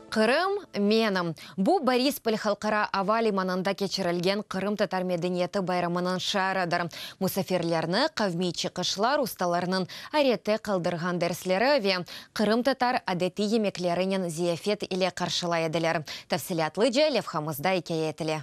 Qırım, menim! Bu, Borispol halqara ava limanında keçirilgen qırımtatar medeniyeti bayramınıñ şiarıdır. Musafirlerni qavmiy çıqışlar, ustalarnıñ ayrette qaldırğan dersleri ve qırımtatar adetiy yemeklerinen ziyafet ile qarşılay ediler. Tafsilâtlıca levhamızda ikâye etile.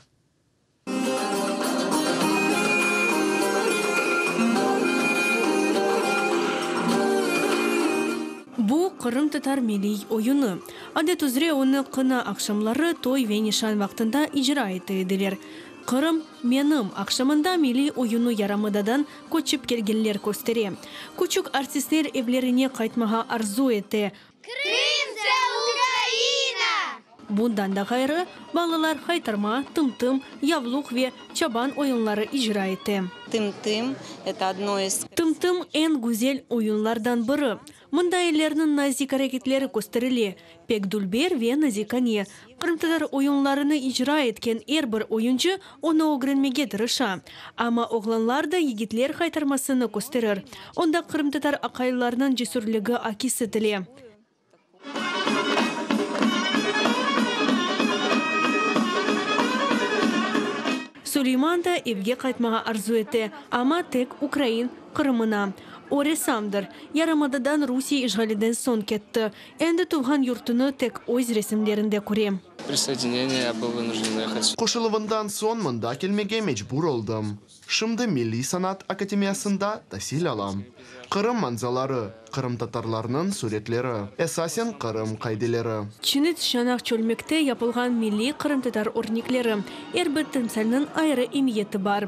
Bu, qırımtatar milliy oyunı. Adet üzre onı qına aqşamları, toy ve nişan vaqtında icra ete ediler. Qırım, menim aqşamında milliy oyunı yarımadadan köçip kelgenler köstere. Küçük artistler evlerine qaytmağa arzu ete. Krım, це Ukraina! Bundan da ğayrı, balalar haytarma, tım-tım, yavluq ve çaban oyunları icra ete. Tım-tım, это одно из. Tım-tım eñ güzel oyunlardan biri. Mında ellerniñ nazik areketleri kösterile, pek dülber ve nazikane. Qırımtatar oyunlarını icra etken er bir oyuncı onı ögrenmege tırışa. Amma oğlanlar da yigitler haytarmasını kösterir. Onda qırımtatar aqaylarnıñ cesürligi akis etile. Suleyman da evge qaytmağa arzu ete, amma tek ukrain Qırımına. O ressamdır. Yarımadadan Rusiye işğalinden soñ ketti. Endi tuvğan yurtunı tek öz resimlerinde köre. Prisoedineniye ya byl vınujden yehat. Qoşuluvından soñ mında kelmege mecbur oldım. Şimdi Milliy sanat akademiyasında tasil alam. Qırım manzaları, qırımtatarlarnıñ süretleri, esasen Qırım qaideleri. Çinit çanaq çölmekte yapılğan milliy qırımtatar örnekleri. Er bir timsalniñ ayrı emiyeti bar.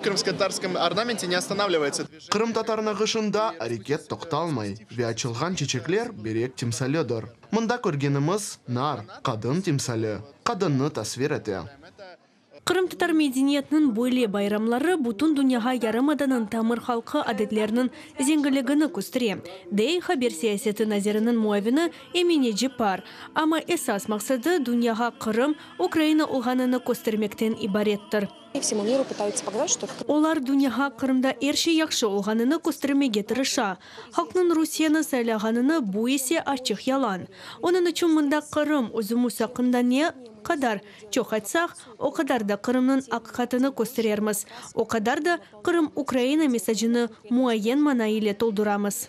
Krımskotarskom ornamente ne ostanavlivaetsya dvijeniye. Qırımtatar nağışında areket toqtalmay ve açılğan çeçekler berek timsalidir. Mında körgenimiz, nar, qadın timsali, qadınnı tasvir ete. Qırımtatar medeniyetiniñ böyle bayramları bütün dünyağa yarımadanıñ tamır halqı adetleriniñ zenginligini köstere, dey haber siyaseti naziriniñ muavini Emine Ceppar. Amma esas maqsadı dünyağa Qırım, Ukraina olğanını köstermekten ibarettir. Olar dünyağa Qırımda er şey yahşı olğanını köstermege tırışa. Halqnıñ Rusiyeni saylağanını, bu ise açıq yalan. Onıñ içün mında Qırım, özümiz aqqında ne qadar çoq aytsaq, o qadar da Qırımnıñ aqiqatını kösterermiz, o qadar da Qırım, Ukraina mesacını muayyen mana ile tolduramız.